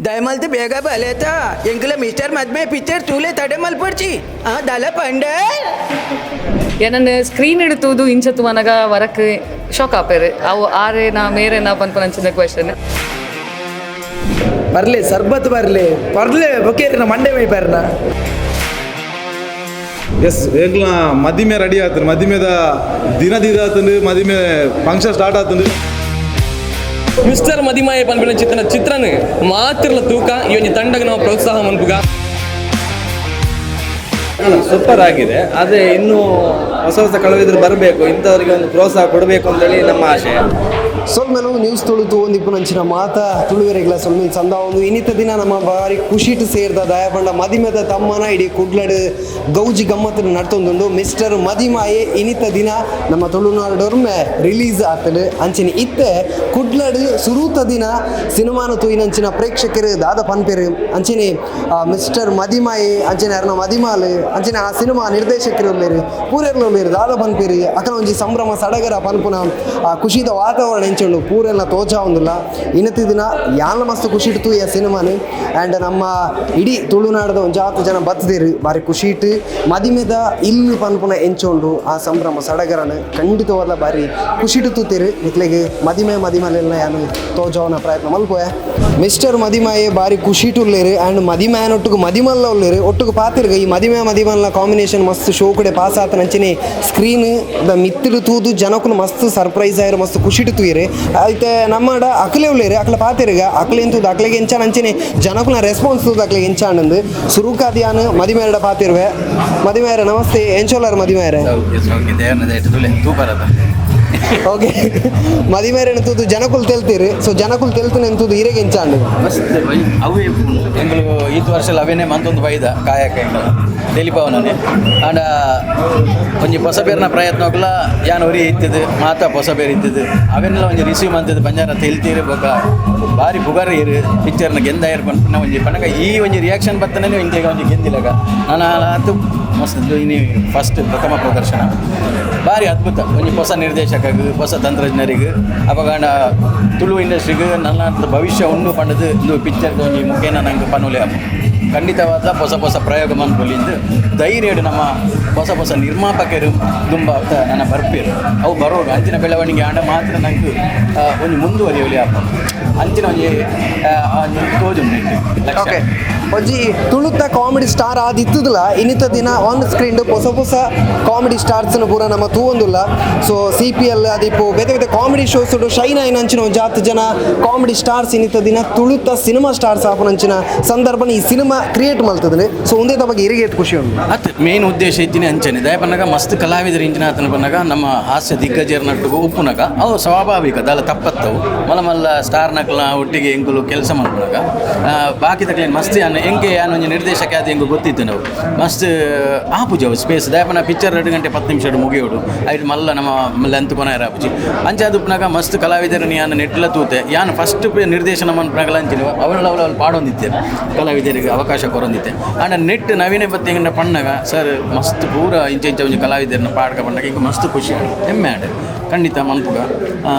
ದಯಮಲ್ತ್ ಬೇಗ ಬಲೇತ ಎಂಕಲ ಮಿಸ್ಟರ್ ಮದ್ಮೆ ಪಿಕ್ಚರ್ ತೂಲೆ ತಡೆ ಮಲ್ಪಡ್ಚಿ ಆ ದಲ ಪಂಡ. ಏನನ್ನ ಸ್ಕ್ರೀನ್ ಇಡ್ತೂದು ಇಂಚ ತುವನಗ ವರಕ್ ಶಾಕ್ ಆಪೇರು ಅವು ಆರೇನಾ ಮೇರೇನಾ ಪನ್ಪುನಂಚಿನ ಕ್ವೆಶನ್. ಬರಲಿ, ಸರ್ಬತ್ ಬರಲಿ, ಪರ್ಲೆ ಬೊಕೇರಿನ ಮಂಡೆ ಮೈ ಬರ್ನ. ಎಸ್, ಎಂಕ್ಲ ಮದಿಮೆ ರೆಡಿ ಆತನು. ಮದಿಮೆದ ದಿನ ದಿದಾತಂದು, ಮದಿಮೆ ಫಂಕ್ಷನ್ ಸ್ಟಾರ್ಟ್ ಆತಂದು. ಮಿಸ್ಟರ್ ಮದಿಮಾಯ ಪನ್ಪಿನ ಚಿತ್ರನ ಚಿತ್ರನ ಮಾತ್ರಲ ತೂಕ ಈ ಒಂಜಿ ತಂಡಗ್ ನಾವು ಪ್ರೋತ್ಸಾಹ ಮನ್ಪುಗ. ಸೂಪರ್ ಆಗಿದೆ. ಆದರೆ ಇನ್ನೂ ಹೊಸ ಹೊಸ ಕಲಾವಿದರು ಬರಬೇಕು, ಇಂಥವರಿಗೆ ಒಂದು ಪ್ರೋತ್ಸಾಹ ಕೊಡಬೇಕು ಅಂತೇಳಿ ನಮ್ಮ ಆಶಯ. ಸೊಲ್ಮೆಲು ನ್ಯೂಸ್ ತುಳುತು ಒಂದಿಪ್ಪು ನಂಚಿನ ಮಾತ ತುಳುವೆರೆಗ್ಲ ಸೊಲ್ಮೆಲ್ ಸಂದ. ಒಂದು ಇನ್ನಿತ ದಿನ ನಮ್ಮ ಬಾರಿ ಖುಷಿಟ್ ಸೇರ್ದ ದಯಾಪಂಡ ಮದಿಮೆದ ತಮ್ಮನ ಇಡೀ ಕುಡ್ಲಡು ಗೌಜಿ ಗಮ್ಮತ್ತು ನಡ್ತೊಂದುಂಡು. ಮಿಸ್ಟರ್ ಮದಿಮಾಯೆ ಇನಿತ ದಿನ ನಮ್ಮ ತುಳುನಾಡೊರ್ಮೆ ರಿಲೀಸ್ ಆತಲು. ಅಂಚಿನ ಇತ್ತೆ ಕುಡ್ಲಡು ಸುರೂತ ದಿನ ಸಿನಿಮಾನ ತೂಯಿನಂಚಿನ ಪ್ರೇಕ್ಷಕರು ದಾದ ಪನ್ಪೆರು, ಅಂಚಿನ ಮಿಸ್ಟರ್ ಮದಿಮಾಯಿ, ಅಂಚಿನ ಅರ್ನ ಮದಿಮಾಲು, ಅಂಚಿನ ಆ ಸಿನಿಮಾ ನಿರ್ದೇಶಕರು ಉಲ್ಲೇರು, ಪೂರೆರ್ಲ ಉಲ್ಲೇರು, ದಾದ ಪನ್ಪೆರು, ಅಕನ ಒಂಜಿ ಸಂಭ್ರಮ ಸಡಗರ ಪನ್ಪುನ ಆ ಖುಷಿದ ವಾತಾವರಣ ಎಂಚುಂಡು ಪೂರೆಲ್ಲ ತೋಜ ಒಂದುಲ್ಲ. ಇನ್ನತಿ ದಿನ ಯಾಲ ಮಸ್ತ್ ಖುಷಿ ಇಡ್ತು ಈ ಸಿನಿಮಾನು. ಆ್ಯಂಡ್ ನಮ್ಮ ಇಡೀ ತುಳುನಾಡದ ಒಂಜಾತು ಜನ ಬತ್ತದಿರು, ಬಾರಿ ಖುಷಿ ಇಟ್ಟು ಮದಿಮೆದ ಇಲ್ಲು ಪನ್ಪುನ ಎಂಚುಂಡು ಆ ಸಂಭ್ರಮ ಸಡಗರನ ಖಂಡಿತವಾದ ಬಾರಿ ಖುಷಿ ಇಟ್ಟು ತೂತಿರು. ನಿಕ್ಲೆಗ್ ಮದಿಮೆ ಮದಿಮಲೆಲ್ಲ ಯಾನು ತೋಜವನ ಪ್ರಯತ್ನ ಮಲ್ಪೋಯ. ಮಿಸ್ಟರ್ ಮದಿಮಾಯೆ ಬಾರಿ ಖುಷಿ ಉಲ್ಲೇರು ಆ್ಯಂಡ್ ಮದಿಮಾಯನ ಒಟ್ಟುಗು ಮದಿಮಲ್ಲ ಉಲ್ಲೇರು, ಒಟ್ಟುಗು ಪಾತಿರ್ಗ. ಈ ಮದಿಮೆ ಮದಿಮಲ್ಲ ಕಾಂಬಿನೇಷನ್ ಮಸ್ತ್ ಶೋ ಕಡೆ ಪಾಸ್ ಆತನ. ಅಂಚನೆ ಸ್ಕ್ರೀನ್ ದ ಮಿತ್ತಿಡು ತೂದು ಜನಕ್ಕೂ ಮಸ್ತ್ ಸರ್ಪ್ರೈಸ್ ಆಯಿರು, ಮಸ್ತ್ ಖುಷಿಟು ತೂಯಿರು. ಐತೆ ನಮ್ಮಡ ಅಕ್ಲೆ ಉಲ್ಲೇರು, ಅಕ್ಲೆ ಪಾತಿರ್ಗ, ಅಕ್ಲೆ ಎಂತೂದು ಅಕ್ಲೆಗೆ ಎಂಚಾನ, ಅಂಚನೆ ಜನಕ್ಕೂ ರೆಸ್ಪಾನ್ಸ್ ತೂದು ಅಕ್ಲೆಗೆ ಎಂಚಾನಂದು. ಸುರುಕಾದಿಯಾನು ಮದಿಮೇರಡ ಪಾತಿರುವೆ. ಮದಿಮೇರ ನಮಸ್ತೆ, ಎಂಚೋಲಾರ ಮದಿಮೇರೆ? ಓಕೆ, ಮದಿಮೇರನ ತೂದು ಜನಕುಲ್ ತೆಲ್ತೀರಿ. ಸೊ ಜನಕುಲ್ ತೆಲ್ತನ ಎಂತೂದು ಹಿರೇಗೆ ಎಂಚಾಂಡು? ಮಸ್ತ್ ಅವೇ ಎಂಗಳು ಈತ್ ವರ್ಷ ಅವೇನೆ ಮಂತೊಂದು ಬೈದ ಕಾಯಕ ಎಂಗಳು ತೆಲಿಪವನೇ. ಆಂಡ ಒಂಜಿ ಪೊಸ ಬೇರ್ನ ಪ್ರಯತ್ನಕ್ಲ ಯಾನ್ ಒರಿ ಇತ್ತದು, ಮಾತ ಪೊಸ ಬೇರೆ ಇತ್ತದು. ಅವೆನ್ನೆಲ್ಲ ಒಂಜಿ ರಿಸೀವ್ ಮಂತದ್ದು ಬಂಜಾರ ತೆಲ್ತೀರಿ. ಬೊಕ ಬಾರಿ ಪುಗರ್ ಇರು, ಪಿಕ್ಚರ್ನ ಗೆಂದಾಯರ್ ಪನ್ಪುನ ಒಂಜಿ ಪನಗ ಈ ಒಂಜಿ ರಿಯಾಕ್ಷನ್ ಬತ್ತನೇ ಇಂಚೆಗ ಒಂಜಿ ಗೆಂದಿಲಗ ನಾನು ಆತು. ಮಸ್ತ್ ಇನಿ ಫಸ್ಟ್ ಪ್ರಥಮ ಪ್ರದರ್ಶನ ಭಾರಿ ಅದ್ಭುತ. ಒಂಜಿ ಹೊಸ ನಿರ್ದೇಶಕಗ್, ಹೊಸ ತಂತ್ರಜ್ಞರಿಗೆ, ಅಪಗಾಂಡ ತುಳು ಇಂಡಸ್ಟ್ರಿಗೆ ನನ್ನ ಭವಿಷ್ಯ ಉಂಡು ಪಂಡದು ಇಂದು ಪಿಕ್ಚರ್ ಒಂಜಿ ಮುಖೇನ ನಂಗೆ ಪನುಲೆ. ಖಂಡಿತವಾದ ಹೊಸ ಹೊಸ ಪ್ರಯೋಗ ಮನ್ಪೊಲಿಂದು ಧೈರ್ಯ ನಮ್ಮ ಹೊಸ ಹೊಸ ನಿರ್ಮಾಪಕರು ತುಂಬ ನನ್ನ ಬರ್ಪೇರು. ಅವು ಬರೋಡು ಅಂಚಿನ ಬೆಳವಣಿಗೆ ಆಂಡ ಮಾತ್ರ ನಂಗೆ ಒಂಜಿ ಮುಂದುವರಿಯಲಿ ಆಪ ಅಂಚಿನ ಒಂಜಿ ಒಂಜಿ ತೋಜುಂಡು ಲಕ್ಷ್ಯ. ಓಕೆ, ಒಂಜಿ ತುಳುತ್ತ ಕಾಮಿಡಿ ಸ್ಟಾರ್ ಆದಿತ್ತದಲ್ಲ, ಇನ್ನಿತ ದಿನ ಆನ್ ಸ್ಕ್ರೀನ್ ಹೊಸ ಹೊಸ ಕಾಮಿಡಿ ಸ್ಟಾರ್ಸ್ನ ಪೂರ ನಮ್ಮ ತೂವೊಂದುಲ್ಲ. ಸೊ ಸಿಪಿಎಲ್ ಅದಿಪ್ಪು ಬೇತೆ ಬೇತೆ ಕಾಮಿಡಿ ಶೋಸ್ ಶೈನ್ ಆಯ್ನಂಚಿನ ಒಂಜಾತ್ ಜನ ಕಾಮಿಡಿ ಸ್ಟಾರ್ಸ್ ಇನ್ನಿತ ದಿನ ತುಳುತ್ತ ಸಿನಿಮಾ ಸ್ಟಾರ್ಸ್ ಆಪುನಂಚಿನ ಸಂದರ್ಭನ ಈ ಸಿನಿಮಾ ಕ್ರಿಯೇಟ್ ಮಲ್ತದೆ. ಸೊ ಒಂದೇ ಬಗ್ಗೆ ಇರಿಗೆ ಖುಷಿ ಉಂಟು. ಅತ್ ಮೇನ್ ಉದ್ದೇಶ ಇತ್ತಿನ ಅಂಚನೆ. ದಯಪನ್ನಗ ಮಸ್ತ್ ಕಲಾವಿದರು ಇಂಚಿನ ಆತನ ಪನ್ನಗ ನಮ್ಮ ಹಾಸ್ಯ ದಿಗ್ಗಜರ ನಟ್ಟುಗು ಉಪ್ಪುನಗ ಅವು ಸ್ವಾಭಾವಿಕ ದಾಲ ತಪ್ಪತ್ತವು. ಮಲ್ಲ ಮಲ್ಲ ಸ್ಟಾರ್ ನಕ್ಲ ಒಟ್ಟಿಗೆ ಎಂಕುಲು ಕೆಲಸ ಮಲ್ಪುನಗ ಬಾಕಿ ತಕ್ಲೇನು ಮಸ್ತ್ ಯಾನ್ ಎಂಕೆ ಯಾನ್ ಒಂಜಿ ನಿರ್ದೇಶಕ ಅದು ಎಂಕು ಗೊತ್ತಿತ್ತು. ನಾವು ಮಸ್ತ್ ಆಪುಜಿ ಅವು ಸ್ಪೇಸ್. ದಯಪನ ಪಿಕ್ಚರ್ 2 ಗಂಟೆ 10 ನಿಮಿಷ ಮುಗಿಯೋಡು, ಐಟ್ ಮಲ್ಲ ನಮ್ಮ ಲೆಂತ್ ಕೊನೆಯರ ಆಪುಜಿ. ಅಂಚೆ ಅದು ಉಪ್ಪುನಗ ಮಸ್ತ್ ಕಲಾವಿದರನ್ನು ಯಾನ್ ನೆಟ್ಲ ತೂತೆ. ಯಾನ್ ಫಸ್ಟ್ ನಿರ್ದೇಶನ ಮನ್ಪುನಗಲ ಅಂಚಿನ ಅವಳ ಅವಳ ಪಾಡೊಂದಿತ್ತೆ, ಕಲಾವಿದರಿಗೆ ಅವಕಾಶ ಕೊರೊಂದಿತ್ತೆ. ಆಂಡ ನೆಟ್ ನವೀನ ಬತ್ತಿ ಪಣ್ಣಗ ಸರ್ ಮಸ್ತ್ ಪೂರ ಇಂಚ ಇಂಚ ಒಂಜಿ ಕಲಾವಿದರನ್ನ ಪಾಡ್ಕ ಪಣ್ಣಗ ಇಂಕ ಮಸ್ತ್ ಖುಷಿ ಆಂಡ್, ಹೆಮ್ಮೆ ಆಂಡ್. ಖಂಡಿತ ಮನ್ಪುಗ.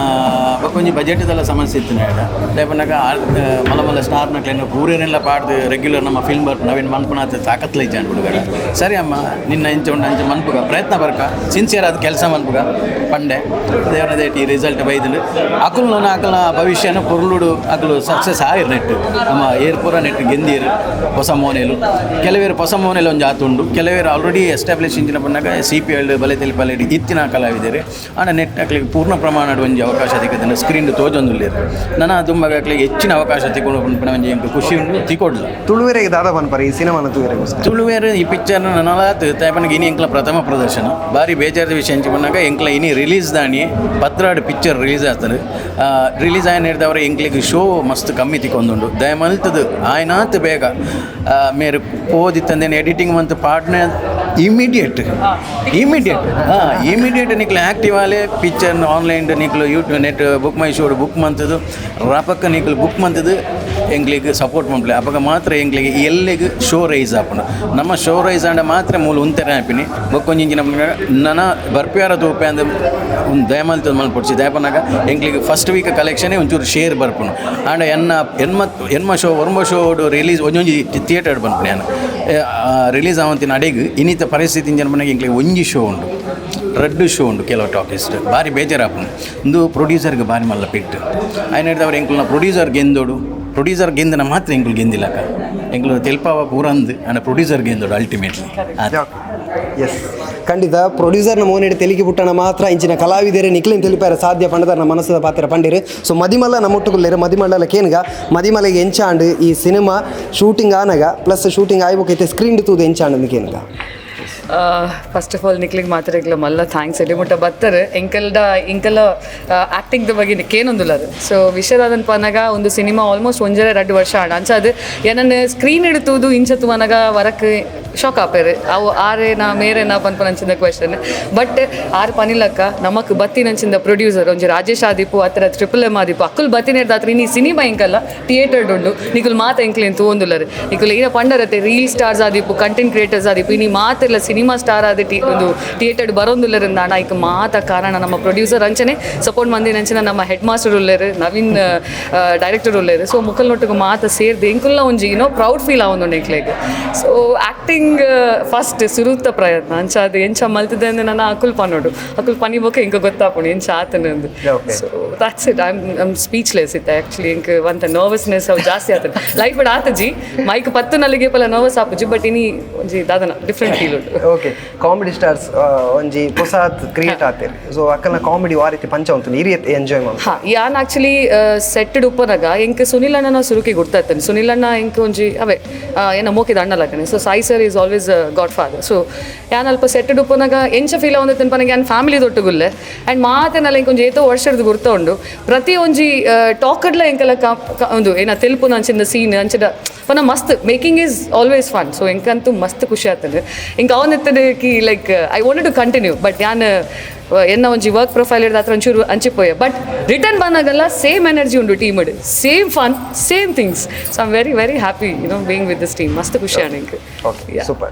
ಬೊಕ್ಕ ಒಂಜಿ ಬಜೆಟ್ದೆಲ್ಲ ಸಮಸ್ಯೆ ಇತ್ತು ನಾಡ. ಪನ್ನಗ ಮಲ್ಲ ಮಲ್ಲ ಸ್ಟಾರ್ನಕ್ಲೆನ ಪೂರೇನೆಲ್ಲ ಪಾಡ್ದು ರೆಗ್ಯುಲರ್ ನಮ್ಮ ಫಿಲ್ಮ್ ಬರ್ಪು ನವೀನ್ ಮನ್ಪುನಾಥ ತಾಕತ್ಲ ಇಜ್ಜಾಂಡ್ ಹುಡುಗಡ. ಸರಿ ಅಮ್ಮ, ನಿನ್ನ ಇಂಚ ಉಂಡು ಅಂಚ ಮನ್ಪುಗ, ಪ್ರಯತ್ನ ಬರ್ಕ, ಸಿನ್ಸಿಯರ್ ಆದ ಕೆಲಸ ಮನ್ಪುಗ ಪಂಡೆ. ದೇವರ ಈ ರಿಸಲ್ಟ್ ಬೈದಂಡು. ಅಕುಲು ನನ್ನ ಅಕಲ್ನ ಭವಿಷ್ಯನ ಪೊರ್ಲುಡು ಅಕುಲು ಸಕ್ಸಸ್ ಆಯಿರ್. ನೆಟ್ ನಮ್ಮ ಏರ್ಪೂರ ನೆಟ್ ಗೆಂದಿರು. ಹೊಸ ಮೋನೆಲು ಕೆಲವೇರು, ಹೊಸ ಮೋನೆಲು ಒಂಜಿ ಆತುಂಡು. ಕೆಲವೇರು ಆಲ್ರೆಡಿ ಎಸ್ಟಾಬ್ಲಿಷ್ ಇಂಚಿನ ಪನ್ನಾಗ ಸಿಪಿಎಲ್ ಬಲೆ ತೆಲಿಪಲೆ ಇತ್ತಿನ ಕಲಾವಿದರು. ಆಂಡ ನೆಟ್ ಅಕ್ಲಿಗೆ ಪೂರ್ಣ ಪ್ರಮಾಣದ ಒಂಜಿ ಅವಕಾಶ ತಿಕ್ಕದಂಡ ಸ್ಕ್ರೀನ್ ತೋಜೊಂದುಲ್ಲೇರು. ನನ ದುಂಬಾಗ ಅಕ್ಲಿಗೆ ಹೆಚ್ಚಿನ ಅವಕಾಶ ತಿಕ್ಕೊಂಡು ಪನ್ಪಿನ ಒಂಜಿ ಎಂಕ್ ಖುಷಿ ಉಂಡು, ತಿಕೊಡ್ಲ. ತುಳುವೆರೆಗೆ ದಾದ ಪನ್ಪರೆ ಈ ಸಿನಿಮಾನ ತೂವೆರೆಗೋಸ್ಕರ? ತುಳುವೇರು ಈ ಪಿಕ್ಚರ್ ನನಲಾತ್ ತೇಪನಗ ಇನಿ ಎಂಕ್ಲ ಪ್ರಥಮ ಪ್ರದರ್ಶನ. ಬಾರಿ ಬೇಜಾರದ ವಿಷಯ ಎಂಚ ಪನ್ನಾಗ ಎಂಕ್ಲ ಇನಿ ರಿಲೀಸ್ ದಾಣಿ 12 ಪಿಕ್ಚರ್ ರಿಲೀಸ್ ಆಗ್ತದೆ. ರಿಲೀಸ್ ಆಯ್ನ ಹಿಡ್ದವರೆ ಎಂಕ್ಲಿಗೆ ಶೋ ಮಸ್ತ್ ಕಮ್ಮಿ ತಿಕ್ಕೊಂದುಂಡು. ದಯಮಲ್ತದು ಆಯ್ನಾತ್ ಬೇಗ ಮೇರು ಪೋದಿತ್ತಂದೇನು ಎಡಿಟಿಂಗ್ ಮಂತ್ ಪಾಡ್ನೆ ಇಮಿಡಿಯೇಟ್ ಇಮಿಡಿಯೇಟ್ ಹಾಂ ಇಮಿಡಿಯೇಟ್ ನಿಕ್ಲೆ ಆ್ಯಕ್ಟಿವ್ ಆಲೆ. ಪಿಕ್ಚರ್ ಆನ್ಲೈನ್ ನಿಕ್ಲು ಯೂಟ್ಯೂಬ್ ನೆಟ್ ಬುಕ್ ಮೈ ಶೋಡ್ ಬುಕ್ ಮಂತದು, ರಪಕ್ಕ ನಿಕ್ಲು ಬುಕ್ ಮಂತದು. ಎಂಕ್ಲೆಗ್ ಸಪೋರ್ಟ್ ಮಲ್ಪಲೆ ಅಪಗ ಮಾತ್ರ ಎಂಕ್ಲೆಗ್ ಎಲ್ಲೆಗ್ ಶೋ ರೈಸ್ ಆಪುಂಡು ನಮ್ಮ ಶೋ ರೈಸ್ ಆಂಡ ಮಾತ್ರ ಮೂಲು ಉಂತೆರೆ ಆಪಿನಿ ಬೊಕ್ಕೊಂಜಿಂಚಿನ ನನ ಬರ್ಪಿಯಾರ ತೂಪೆ ಅಂದ್ ಒಂದು ದಯಮಲ್ತದ ಮಲ್ಪೊಡ್ಚಿ ದಯಪನಾಗ ಎಂಕ್ಲೆಗ್ first week collection ಒಂಚೂರು ಶೇರ್ ಬರ್ಪುಂಡು ಆಂಡ ಎನ್ನ ಎನ್ಮ ಎನ್ಮ ಶೋ ಒರ್ಂಬ ಶೋ ರಿಲೀಸ್ ಒಂಜೊಂಜಿ ಥಿಯೇಟರ್ ಪನ್ಪುನಿ ಯಾನ್ ರಿಲೀಸ್ ಆವಂತಿನ ಅಡೆಗ್ ಇನ್ನಿತ ಪರಿಸ್ಥಿತಿ ಇಂಚಿನ ಪನ್ನಗ ಎಂಕ್ಲೆಗ್ ಒಂಜಿ ಶೋ ಉಂಡು ರಡ್ಡು ಶೋ ಉಂಡು ಕೆಲವು ಟಾಕೀಸ್ ಭಾರಿ ಬೇಜಾರಾಪುಂಡು ಇಂದು ಪ್ರೊಡ್ಯೂಸರ್ಗೆ ಭಾರಿ ಮಲ್ಲ ಪೆಟ್ಟು ಆಯ್ನ ಹಿಡ್ದವ್ರು ಎಂಕುಲ್ನ ಪ್ರೊಡ್ಯೂಸರ್ ಗೆಂದೋಡು ಪ್ರೊಡ್ಯೂಸರ್ ಗೆಂದನ ಮಾತ್ರ ಎಂಕುಲು ಗೆಂದಿಲ್ಲಕ್ಕ ಎಂಕುಲು ತೆಲ್ಪಾವ ಪೂರಂದು ಆಂಡ ಪ್ರೊಡ್ಯೂಸರ್ ಗೆಂದೋಡು ಅಲ್ಟಿಮೇಟ್ಲಿ. ಎಸ್ ಖಂಡಿತ ಪ್ರೊಡ್ಯೂಸರ್ನ ಮೋನೆಡ್ ತೆಲಿಗೆ ಪುಟ್ಟಣ ಮಾತ್ರ ಇಂಚಿನ ಕಲಾವಿದರೆ ನಿಕ್ಲಿನ್ ತಿಳಿಪಾರ ಸಾಧ್ಯ ಪಂಡದರ್ನ ಮನಸ್ಸದ ಪಾತ್ರ ಪಂಡಿರು. ಸೊ ಮದಿಮಲ್ಲ ನಮ್ಮೊಟ್ಟುಗುಲ್ಲೇರು ಮದಿಮಲ್ಲ ಕೇನ್ಗ ಮದಿಮಲೆಗೆ ಎಂಚಾಂಡ್ ಈ ಸಿನಿಮಾ ಶೂಟಿಂಗ್ ಆನಗ ಪ್ಲಸ್ ಶೂಟಿಂಗ್ ಆಯ್ಬೋಕೈತೆ ಸ್ಕ್ರೀನ್ ತೂದು ಎಂಚಾಂಡ್ ಕೇನ್ಗ. First of all ನಿಕ್ಲಿಗೆ ಮಾತ್ರೆಗ್ಲ ಮಲ್ಲ thanks ಎಲ್ಲಿ ಮುಟ್ಟ ಬತ್ತಾರೆ ಎಂಕಲ್ಡ ಇಂಕಲ ಆ್ಯಕ್ಟಿಂಗ್ದ ಬಗ್ಗೆ ನಿಕ್ಕೇನೊಂದುಲ್ಲರು. ಸೊ ವಿಷಯದಾದನ್ ಪನಗ ಒಂದು ಸಿನಿಮಾ ಆಲ್ಮೋಸ್ಟ್ ಒಂಜರೆ 2 ವರ್ಷ ಆಂಡ ಅಂಚ ಅದು ಏನನ್ನ ಸ್ಕ್ರೀನ್ ಇಡ್ತೂದು ಇಂಚ ತುವನಗ ವರಕ್ ಶಾಕ್ ಆಪೇರು ಅವು ಆರೇನಾ ಮೇರೇನಾ ಪನ್ಪನಂಚಿಂದ ಕ್ವೆಶನ್. ಬಟ್ ಆರು ಪನಿಲಕ್ಕ ನಮಕ್ ಬತ್ತಿನಂಚಿಂದ ಪ್ರೊಡ್ಯೂಸರ್ ಒಂಜಿ ರಾಜೇಶ್ ಆದಿಪು ಅತ್ರ ಟ್ರಿಪಲ್ ಎಮ್ ಆದಿಪು ಅಕ್ಕುಲ್ ಬತ್ತಿನೇರ್ದಾತ್ರ ಇನಿ ಸಿನಿಮಾ ಎಂಕಲ್ಲ ಥಿಯೇಟರ್ ಉಂಡು ನಿಕುಲ್ ಮಾತ ಎಂಕ್ಲೇನ್ ತೂವೊಂದುಲ್ಲರು ನಿಕುಲ್ ಏನ ಪಂಡರತೆ ರೀಲ್ ಸ್ಟಾರ್ಸ್ ಆದಿಪು ಕಂಟೆಂಟ್ ಕ್ರಿಯೇಟರ್ಸ್ ಆದಿಪು ಇನಿ ಮಾತೆಲ್ಲ ಸಿನಿಮಾ ಸ್ಟಾರ್ ಆದ ಟಿ ಒಂದು ಥಿಯೇಟರ್ ಬರೋಂದುಲ್ಲರಿಂದ ಐಕ್ ಮಾತ ಕಾರಣ ನಮ್ಮ ಪ್ರೊಡ್ಯೂಸರ್ ಅಂಚನೆ ಸಪೋರ್ಟ್ ಮಂದಿನಂಚಿನ ನಮ್ಮ ಹೆಡ್ ಮಾಸ್ಟರ್ ಉಲ್ಲೇರು ನವೀನ್ ಡೈರೆಕ್ಟರ್ ಉಲ್ಲೇರು. ಸೊ ಮುಕ್ಕಲ್ ನೊಟ್ಟಿಗೆ ಮಾತ ಸೇರ್ದು ಎಂಕುಲ್ಲ ಒಂಜಿ ಏನೋ ಪ್ರೌಡ್ ಫೀಲ್ ಆವೊಂದುಂಡು ಎಂಕ್ಲೆಗ್. So acting first ಸುರುತ್ತ ಪ್ರಯತ್ನ ಅಂಚ ಅದು ಎಂಚ ಮಲ್ತಿದೆ ಅಂದ್ರೆ ನನ್ನ ಅಕುಲ್ ಪನ್ನೋಡು ಅಕುಲ್ ಪನಿ ಬೊಕ್ಕ ಎಂಕ ಗೊತ್ತಾಪುಂಡು ಎಂಚ ಆತನ. So that's it. I'm speechless ಇತ್ತೆ ಆ್ಯಕ್ಚುಲಿ. ಎಂಕ್ ಒಂತ ನರ್ವಸ್ನೆಸ್ ಅವು ಜಾಸ್ತಿ ಆತನ ಲೈಫ್ ಆತಜಿ ಮೈಕ್ ಪತ್ತು ನಲ್ಲಿಗೆ ಪಲ ನರ್ವಸ್ ಆಪುಜಿ ಬಟ್ ಇನಿ ಒಂಜಿ ದಾದನ ಡಿಫ್ರೆಂಟ್ ಫೀಲ್ ಉಂಟು. Okay comedy stars ಒಂಜಿ ಪೊಸಾತ್ ಕ್ರಿಯೇಟ್ ಆತೇರಿ ಸೊ ಅಕ್ಕನ ಕಾಮಿಡಿ ವಾ ರೀತಿ ಪಂಚ ಉಂಟು ಈ ರೀತಿ ಎಂಜಾಯ್ ಮಾಡು. ಹಾ ಯಾನ್ ಆಕ್ಚುಲಿ ಸೆಟ್ಟೆಡ್ ಉಪ್ಪನಾಗ ಎಂಕ್ ಸುನಿಲ್ ಅಣ್ಣನ ಸುರುಕಿ ಗುರ್ತಾಯ್ತಾನೆ. ಸುನಿಲ್ ಅಣ್ಣ ಎಂಕ್ ಒಂಜಿ ಅವೇ ಏನ ಮೋಕಿದ ಅಣ್ಣ ಲಕ್ಕನೆ. So Sai sir is always godfather. So ಯಾನ್ ಅಲ್ಪ ಸೆಟ್ಟೆಡ್ ಉಪ್ಪನಾಗ ಎಂಚ ಫೀಲ್ ಆವೊಂದಿತ್ತನ್ ಪನಗ ಯಾನ್ ಫ್ಯಾಮಿಲಿ ದೊಟ್ಟುಗುಲ್ಲೆ ಆ್ಯಂಡ್ ಮಾತೆನಲ್ಲ ಎಂಕ್ ಒಂಜಿ ಏತೋ ವರ್ಷದ ಗುರ್ತ ಉಂಡು ಪ್ರತಿ ಒಂಜಿ ಟಾಕಡ್ಲ ಎಂಕೆಲ್ಲ ಒಂದು ಏನ ತೆಲ್ಪುನ ಅಂಚಿನ ಸೀನ್ ಅಂಚಿನ ಪನ ಮಸ್ತ್ making is always fun. So ಎಂಕಂತೂ ಮಸ್ತ್ ಖುಷಿ ಆಗ್ತದೆ ಎಂಕ್ ಅವನಿತ್ತದೆ ಕಿ like I want to continue but ಯಾನ್ ಎನ್ನ ಒಂಜಿ ವರ್ಕ್ ಪ್ರೊಫೈಲ್ ಹಿಡ್ದು ಹತ್ರ ಒಂಚೂರು ಅಂಚಿಪೋಯೆ ಬಟ್ ರಿಟರ್ನ್ ಬಂದಾಗಲ್ಲ ಸೇಮ್ ಎನರ್ಜಿ ಉಂಟು team same fun same things. So I'm very very happy you know being with this team. ಮಸ್ತ್ ಖುಷಿ ಆಂಡ್ ಎಂಕ್. Okay super